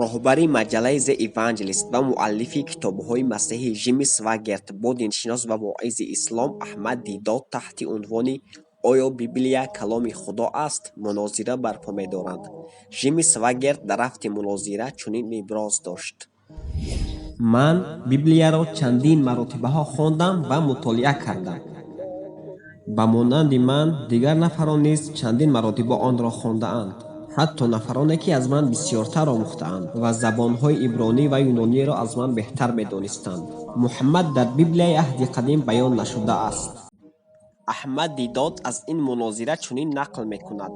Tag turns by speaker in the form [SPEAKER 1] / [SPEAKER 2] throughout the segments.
[SPEAKER 1] Роҳбари маҷаллаи The Evangelist ва муаллифи китобҳои масеҳӣ Ҷимми Сваггерт бо диншинос ва воизи ислом Аҳмад Дидот таҳти унвони «Оё Библия каломи Худо аст?» мунозира барпо медоранд. Ҷимми Сваггерт дар рафти мунозира чунин иброз дошт: «Ман Библияро чандин маротибаҳо хондам ва мутолиа кардам. Ба монанди ман дигар нафарон низ чандин маротиба онро хондаанд, ҳатто нафароне, ки аз ман бисёртар омӯхтаанд ва забонҳои ибронӣ ва юнониро аз ман беҳтар медонистанд. Муҳаммад дар Библияи Аҳди Қадим баён нашудааст». Аҳмад Дидот аз ин мунозира чунин нақл мекунад: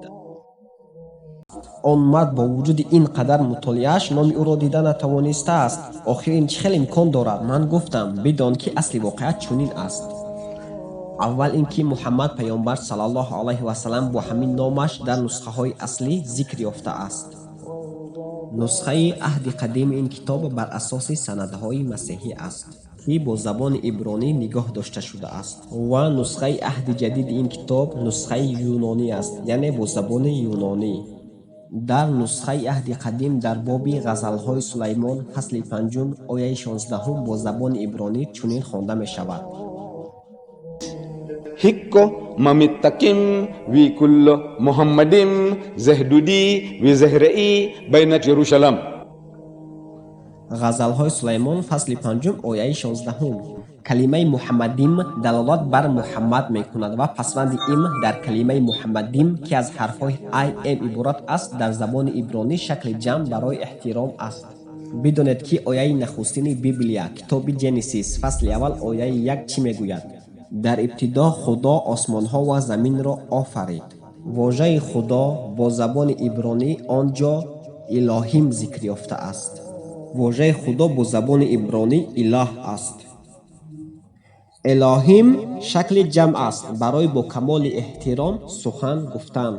[SPEAKER 1] «Он мард бо вуҷуди ин қадар мутолиааш номи ӯро дида натавонистааст. Охир ин чӣ хел имкон дорад? Ман гуфтам: бидон, ки асли воқеа чунин аст. Аввал ин ки Муҳаммад паёмбар саллаллоҳу алайҳи васаллам бо ҳамин номаш дар нусхаҳои аслӣ зикр ёфтааст. Нусхаи Аҳди Қадими ин китоб бар асоси санадҳои масеҳӣ аст, ки бо забони ибронӣ нигоҳ дошта шудааст, ва нусхаи Аҳди Ҷадиди ин китоб нусхаи юнонӣ аст, яъне бо забони юнонӣ. Дар нусхаи Аҳди Қадим дар боби Ғазалҳои Сулаймон, фасли панҷум, ояи 16-ум бо забони ибронӣ чунин хонда мешавад:
[SPEAKER 2] Hikko mamittakim wi kullo Muhammadim zehdudi wi zehrei bayna Jerusalem.
[SPEAKER 1] Ғазалҳои Сулаймон, фасли панҷум, ояи 16-ум. Калимаи муҳаммадим далолат бар Муҳаммад мекунад ва пасванди им дар калимаи муҳаммадим, ки аз ҳарфҳои и м иборат аст, дар забони ибронӣ шакли ҷамъ барои эҳтиром аст. Бидонед, ки ояи нахустини Библия, китоби Ҷенесис, фасли аввал, ояи 1 чӣ мегӯяд: «Дар ибтидо Худо осмонҳо ва заминро офарид». Вожаи Худо бо забони ибронӣ он ҷо Илоҳим зикр ёфтааст. Вожаи Худо бо забони ибронӣ Илоҳ аст. Элоҳим шакли ҷамъ аст барои бо камоли эҳтиром сухан гуфтан.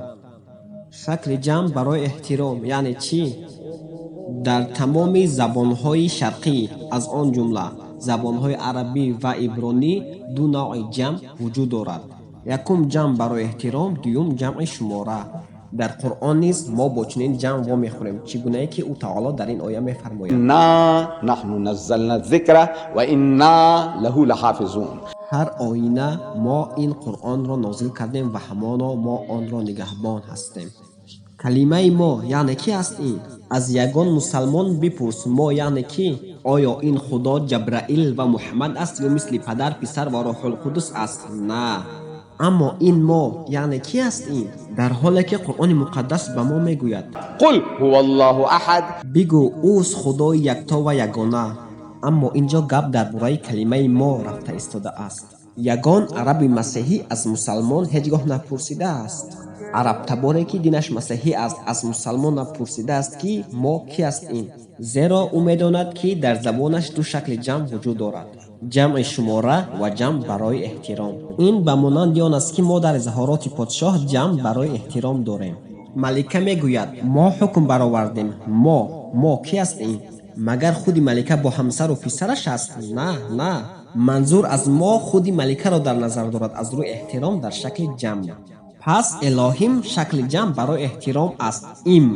[SPEAKER 1] Шакли ҷамъ барои эҳтиром яъне чӣ? Дар тамоми забонҳои шарқӣ, аз он ҷумла забонҳои арабӣ ва ибронӣ, ду навъи ҷамъ вуҷуд дорад: якум ҷамъ барои эҳтиром, дуюм ҷамъи шумора. Дар Қуръон низ мо бо чунин ҷамъ вомехӯрем, чӣ гунае ки Ӯ таоло дар ин оя мефармояд:
[SPEAKER 2] Inna nahnu nazzalna dhikra wa inna lahu lahafizun.
[SPEAKER 1] «Ҳар оина мо ин Қуръонро нозил кардем ва ҳамоно мо онро нигаҳбон ҳастем». Калимаи мо яъне ки аст ин? Аз ягон мусалмон бипурс: мо яъне кӣ? Оё ин Худо, Ҷабраил ва Муҳаммад аст ё мисли Падар, Писар ва Рӯҳулқудус аст? На. Аммо ин мо яъне ки аст ин, дар ҳоле ки Қуръони Муқаддас ба мо мегӯяд:
[SPEAKER 2] Qul huwa Allahu ahad.
[SPEAKER 1] «Бигӯ: ӯст Худои якто ва ягона». Аммо ин ҷо гап дар бораи калимаи мо рафта истодааст. Ягон араби масеҳӣ аз мусалмон ҳеҷ гоҳ напурсидааст. Арабтаборе, ки динаш масеҳӣ аст, аз мусалмон напурсидааст, ки мо ки аст ин, зеро ӯ медонад, ки дар забонаш ду шакли ҷамъ вуҷуд дорад: ҷамъи шумора ва ҷамъ барои эҳтиром. Ин ба монанди он аст, ки мо дар изҳороти подшоҳ ҷамъ барои эҳтиром дорем. Малика мегӯяд: «Мо ҳукм баровардем». Мо, мо ки аст ин? Магар худи малика бо ҳамсару писараш аст? На, на, манзур аз мо худи маликаро дар назар дорад, аз рӯи эҳтиром дар шакли ҷамъ. Пас Элоҳим шакли ҷамъ барои эҳтиром аст. Им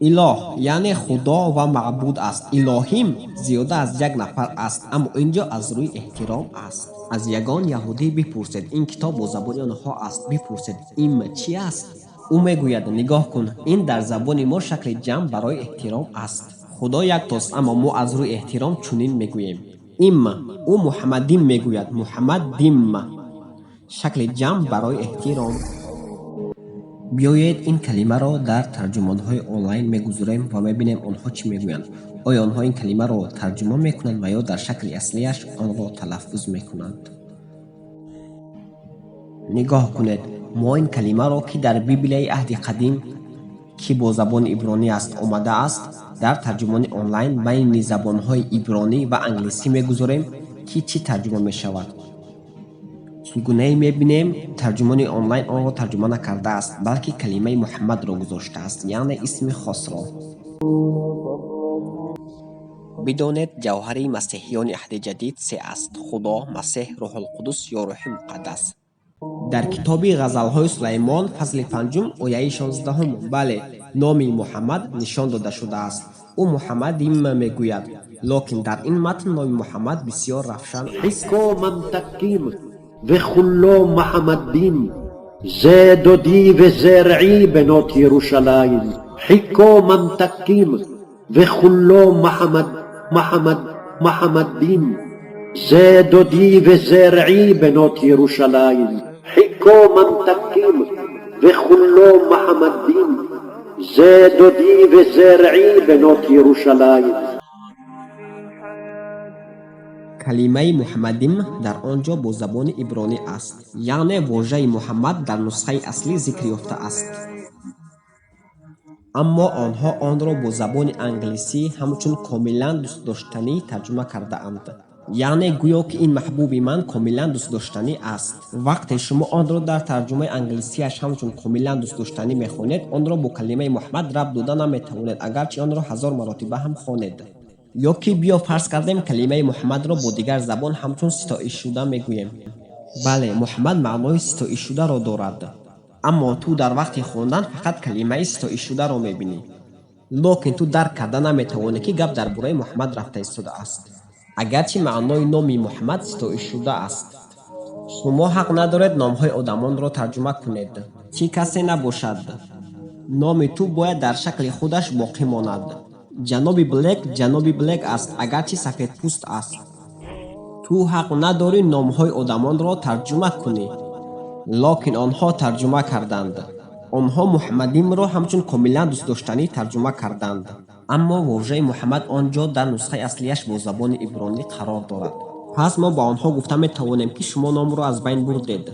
[SPEAKER 1] Илоҳ яъне Худо ва маъбуд аст. Илоҳим зиёда аз як нафар аст, аммо ин ҷо аз рӯи эҳтиром аст. Аз ягон яҳудӣ бипурсед, ин китоб бо забони онҳо аст, бипурсед: им чӣ аст? Ӯ мегӯяд: «Нигоҳ кун, ин дар забони мо шакли ҷамъ барои эҳтиром аст. Худо яктост, аммо мо аз рӯи эҳтиром чунин мегӯем: им». Ӯ муҳаммадим мегӯяд, муҳаммаддим, шакли ҷамъ барои эҳтиром. Биёед, ин калимаро дар тарҷумонҳои онлайн мегузорем ва мебинем, онҳо чӣ мегӯянд. Оё онҳо ин калимаро тарҷума мекунанд ва ё дар шакли аслиаш онро талаффуз мекунанд? Нигоҳ кунед, мо ин калимаро, ки дар Библияи Аҳди Қадим, ки бо забони ибронӣ аст, омадааст, дар тарҷумони онлайн байни забонҳои ибронӣ ва англисӣ мегузорем, ки чӣ тарҷума мешавад. Чӣ гунае мебинем, тарҷумони онлайн онро тарҷума накардааст, балки калимаи Муҳаммадро гузоштааст, яъне исми хосро. Бидонед, ҷавҳари масеҳиёни Аҳди Ҷадид се аст: Худо, Масеҳ, Рӯҳулқудус ё Рӯҳи Муқаддас. Дар китоби Ғазалҳои Сулаймон, фасли панҷум, ояи 16-ум, бале, номи Муҳаммад нишон дода шудааст. Ӯ Муҳаммадим мегӯяд, локин дар ин матн номи Муҳаммад бисёр равшан аст.
[SPEAKER 3] חיכו ממתקים וכולו מחמדים, זה דודי וזה רעי בנות ירושלים. חיכו ממתקים וכולו מחמד מחמד מחמדים, זה דודי וזה רעי בנות ירושלים. חיכו ממתקים וכולו מחמדים, זה דודי וזה רעי בנות ירושלים.
[SPEAKER 1] Калимаи Муҳаммадим дар он ҷо бо забони ибронӣ аст, яъне вожаи Муҳаммад дар нусхаи аслӣ зикр ёфтааст. Аммо онҳо онро бо забони англисӣ ҳамчун комилан дӯстдоштанӣ тарҷума кардаанд. Яъне гӯё ки ин маҳбуби ман комилан дӯстдоштанӣ аст. Вақте шумо онро дар тарҷумаи англисияш ҳамчун комилан дӯстдоштанӣ мехонед, онро бо калимаи Муҳаммад рабт дода наметавонед, агарчи онро ҳазор маротиба ҳам хонед. Ё ки биё фарз кардем калимаи Муҳаммадро бо дигар забон ҳамчун ситоишшуда мегӯем. Бале, Муҳаммад маънои ситоишшударо дорад. Аммо ту дар вақти хондан фақат калимаи ситоишшударо мебинӣ. Локин ту дарк карда наметавонӣ, ки гап дар бораи Муҳаммад рафта истодааст. Агарчи маънои номи Муҳаммад ситоишшуда аст. Шумо ҳақ надоред номҳои одамонро тарҷума кунед. Чӣ касе набошад. Номи ту бояд дар шакли худаш боқӣ монад. Ҷаноби Блек ҷаноби Блек аст, агарчи сафедпӯст аст. Ту ҳақ надорӣ номҳои одамонро тарҷума кунӣ. Локин онҳо тарҷума карданд. Онҳо Муҳаммадимро ҳамчун комилан дӯстдоштанӣ тарҷума карданд. Аммо вожаи Муҳаммад он ҷо дар нусхаи аслияш бо забони ибронӣ қарор дорад. Пас мо ба онҳо гуфта метавонем, ки шумо номро аз байн бурдед.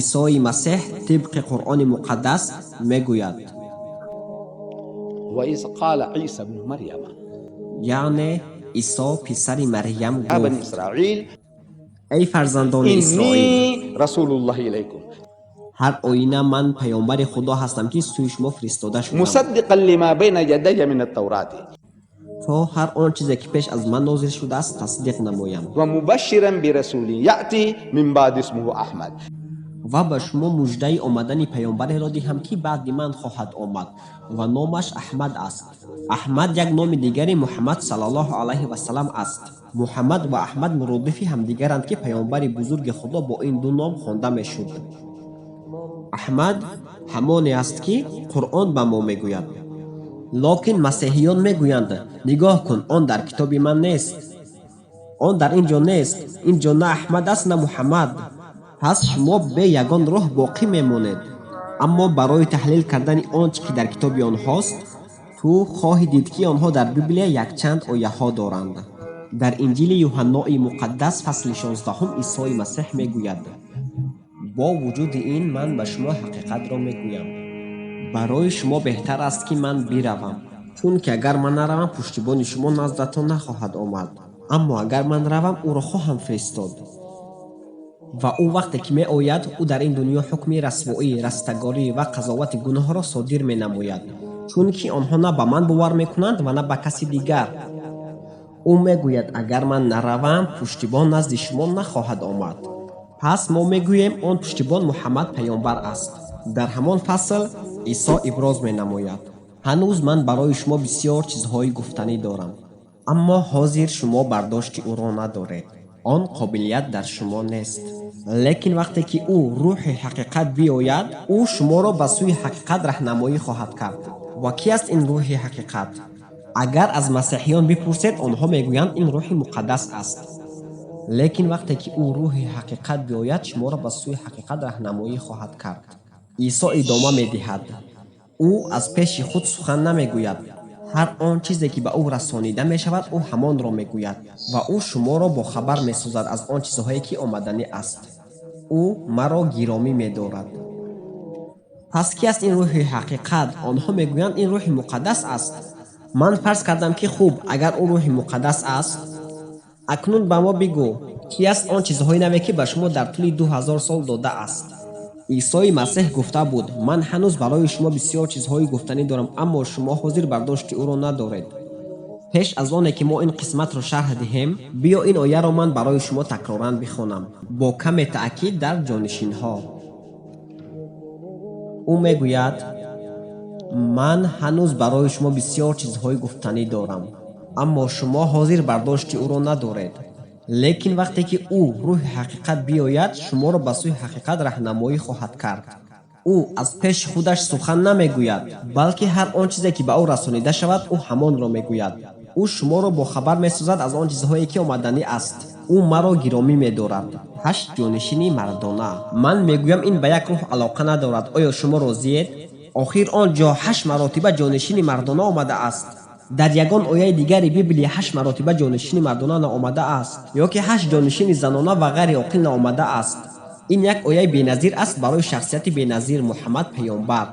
[SPEAKER 1] Исои Масеҳ тибқи Қуръони Муқаддас мегӯяд.
[SPEAKER 2] وإذ قال عيسى ابن مريم
[SPEAKER 1] Яъне Исо писари Марьям
[SPEAKER 2] يا بني
[SPEAKER 1] гуфт:
[SPEAKER 2] إسرائيل
[SPEAKER 1] Эй фарзандони Исроил,
[SPEAKER 2] إني رسول الله إليكم
[SPEAKER 1] ҳар оина ман паёмбари Худо ҳастам, ки сӯи шумо фиристода шудам,
[SPEAKER 2] مصدقا لما بين يدي من التوراة
[SPEAKER 1] то ҳар он чизе ки пеш аз ман нозил шудааст тасдиқ намоям
[SPEAKER 2] ومبشرا برسول يأتي من بعد اسمه أحمد.
[SPEAKER 1] Ва ба шумо муждаи омадани паёмбареро диҳам, ки баъди ман хоҳад омад ва номаш Аҳмад аст. Аҳмад як номи дигари Муҳаммад саллаллоҳу алайҳи васалам аст. Муҳаммад ва Аҳмад муродифи ҳамдигаранд, ки паёмбари бузурги Худо бо ин ду ном хонда мешуд. Аҳмад ҳамоне аст, ки Қуръон ба мо мегӯяд. Локин масеҳиён мегӯянд: нигоҳ кун, он дар китоби ман нест. Он дар ин ҷо нест. Ин ҷо на Аҳмад аст, на Муҳаммад. Пас шумо бе ягон роҳ боқӣ мемонед. Аммо барои таҳлил кардани он чӣ ки дар китоби онҳост, ту хоҳӣ дид, ки онҳо дар Библия якчанд ояҳо доранд. Дар Инҷили Юҳаннои Муқаддас фасли 16 Исои Масеҳ мегӯяд: бо вуҷуди ин ман ба шумо ҳақиқатро мегӯям. Барои шумо беҳтар аст, ки ман биравам, чунки агар ман наравам, пуштибони шумо наздатон нахоҳад омад. Аммо агар ман равам, ӯро хоҳам фиристод. Ва ӯ вақте ки меояд, ӯ дар ин дунё ҳукми расвоӣ, растагорӣ ва қазовати гуноҳро содир менамояд, чунки онҳо на ба ман бовар мекунанд ва на ба каси дигар. Ӯ мегӯяд: агар ман наравам, пуштибон назди шумо нахоҳад омад. Пас мо мегӯем, он пуштибон Муҳаммад паёмбар аст. Дар ҳамон фасл Исо иброз менамояд: ҳанӯз ман барои шумо бисёр чизҳои гуфтанӣ дорам, аммо ҳозир шумо бардошти ӯро надоред. Он қобилият дар шумо нест. Лекин вақте ки ӯ, рӯҳи ҳақиқат, биёяд, ӯ шуморо ба сӯи ҳақиқат раҳнамоӣ хоҳад кард. Ва ки аст ин рӯҳи ҳақиқат? Агар аз масеҳиён бипурсед, онҳо мегӯянд ин рӯҳи муқаддас аст. Лекин вақте ки ӯ, рӯҳи ҳақиқат, биёяд, шуморо ба сӯи ҳақиқат раҳнамоӣ хоҳад кард. Исо идома медиҳад: ӯ аз пеши худ сухан намегӯяд. Ҳар он чизе ки ба ӯ расонида мешавад, ӯ ҳамонро мегӯяд ва ӯ шуморо бохабар месозад аз он чизҳое ки омаданӣ аст. Ӯ маро гиромӣ медорад. Пас ки аст ин рӯҳи ҳақиқат? Онҳо мегӯянд ин рӯҳи муқаддас аст. Ман фарз кардам, ки хуб, агар ӯ рӯҳи муқаддас аст, акнун ба мо бигӯ, ки аст он чизҳои наве, ки ба шумо дар тӯли 2000 сол дода аст? Исои Масеҳ гуфта буд: ман ҳанӯз барои шумо бисёр чизҳои гуфтанӣ дорам, аммо шумо ҳозир бардошти ӯро надоред. Пеш аз оне ки мо ин қисматро шарҳ диҳем, биё ин ояро ман барои шумо такроран бихонам бо каме таъкид дар ҷонишинҳо. Ӯ мегӯяд: Ман ҳанӯз барои шумо бисёр чизҳои гуфтанӣ дорам, аммо шумо ҳозир бардошти ӯро надоред. Лекин вақте ки ӯ, рӯҳи ҳақиқат, биёяд, шуморо ба сӯи ҳақиқат раҳнамоӣ хоҳад кард. Ӯ аз пеши худаш сухан намегӯяд, балки ҳар он чизе ки ба ӯ расонида шавад, ӯ ҳамонро мегӯяд. Ӯ шуморо бохабар месозад аз он чизҳое ки омаданӣ аст. Ӯ маро гиромӣ медорад. 8 ҷонишини мардона. Ман мегӯям ин ба як рӯҳ алоқа надорад. Оё шумо розиед? Охир он ҷо 8 маротиба ҷонишини мардона омадааст. Дар ягон ояи дигари Библия 8 маротиба ҷонишини мардона наомадааст, ё ки 8 ҷонишини занона ва ғайриоқил наомадааст. Ин як ояи беназир аст барои шахсияти беназир Муҳаммад паёмбар.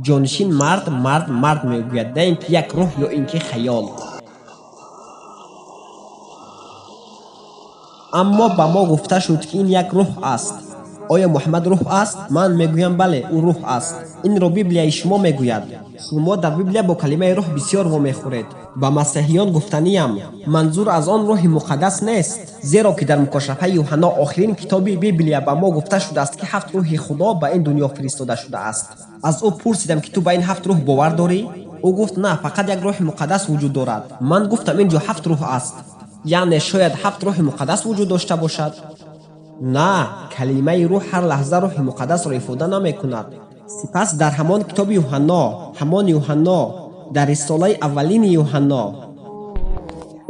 [SPEAKER 1] Ҷонишин мард, мард, мард мегӯяд, на ин ки як рӯҳ ё ин ки хаёл. Аммо ба мо гуфта шуд, ки ин як рӯҳ аст. Оё Муҳаммад рӯҳ аст? Ман мегӯям бале, ӯ рӯҳ аст. Инро Библияи шумо мегӯяд. Шумо дар Библия бо калимаи рӯҳ бисёр вомехӯред. Ба масеҳиён гуфтаниям, манзур аз он рӯҳи муқаддас нест, зеро ки дар мукошафаи Юҳанно, охирин китоби Библия, ба мо гуфта шудааст, ки 7 рӯҳи Худо ба ин дунё фиристода шудааст. Аз ӯ пурсидам, ки ту ба ин 7 рӯҳ бовар дорӣ? Ӯ гуфт на, фақат як рӯҳи муқаддас вуҷуд дорад. Ман гуфтам ин ҷо 7 рӯҳ аст. Яъне шояд 7 рӯҳи муқаддас вуҷуд дошта бошад? На, калимаи рӯҳ ҳар лаҳза рӯҳи муқаддасро ифода намекунад. Сипас дар ҳамон китоби Юҳанно, ҳамон Юҳанно, дар рисолаи аввалини Юҳанно,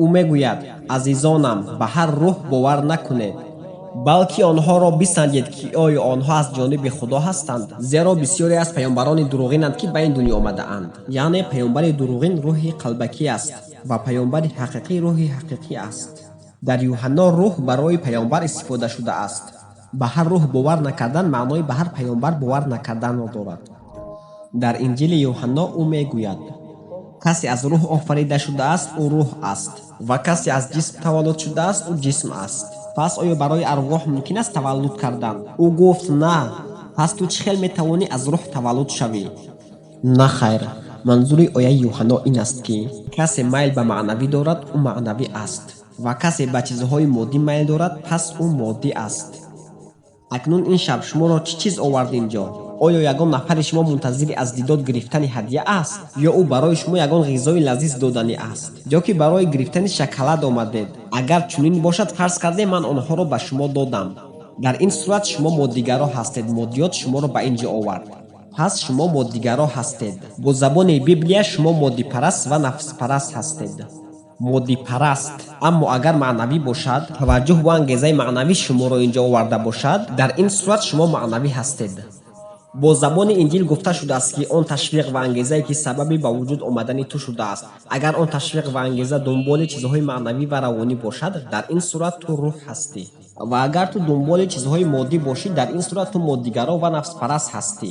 [SPEAKER 1] ӯ мегӯяд: азизонам, ба ҳар рӯҳ бовар накунед, балки онҳоро бисанҷед, ки оё онҳо аз ҷониби Худо ҳастанд, зеро бисёре аз паёмбарони дурӯғинанд, ки ба ин дунё омадаанд. Яъне паёмбари дурӯғин рӯҳи қалбакӣ аст ва паёмбари ҳақиқӣ рӯҳи ҳақиқӣ аст. Дар Юҳанно рӯҳ барои паёмбар истифода шудааст. Ба ҳар рӯҳ бовар накардан маънои ба ҳар паёмбар бовар накарданро дорад. Дар Инҷили Юҳанно ӯ мегӯяд: касе аз рӯҳ офарида шудааст, ӯ рӯҳ аст, ва касе аз ҷисм таваллуд шудааст, ӯ ҷисм аст. Пас оё барои арвоҳ мумкин аст таваллуд кардан? Ӯ гуфт на. Пас ту чӣ хел метавонӣ аз рӯҳ таваллуд шавӣ? На хайр. Манзури ояи Юҳанно ин аст, ки касе майл ба маънавӣ дорад, ӯ маънавӣ аст, ва касе ба чизҳои моддӣ майл дорад, пас ӯ моддӣ аст. Акнун ин шаб шуморо чӣ чиз овард инҷо? Оё ягон нафари шумо мунтазири аз дидод гирифтани ҳадя аст, ё ӯ барои шумо ягон ғизои лазиз доданӣ аст, ё ки барои гирифтани шоколад омадед? Агар чунин бошад, фарз кардем ман онҳоро ба шумо додам. Дар ин сурат шумо моддигаро ҳастед, моддиёт шуморо ба ин ҷо овард. Пас шумо моддигаро ҳастед. Бо забони Библия шумо моддипараст ва нафспараст ҳастед. Моддипараст. Аммо агар маънавӣ бошад, таваҷҷӯҳ ва ангезаи маънавӣ шуморо инҷо оварда бошад, дар ин сурат шумо маънавӣ ҳастед. Бо забони Инҷил гуфта шудааст, ки он ташвиқ ва ангезае ки сабаби ба вуҷуд омадани ту шудааст, агар он ташвиқ ва ангеза дунболи чизҳои маънавӣ ва равонӣ бошад, дар ин сурат ту рӯҳ ҳастӣ. Ва агар ту дунболи чизҳои моддӣ бошӣ, дар ин сурат ту моддигаро ва нафспараст ҳастӣ.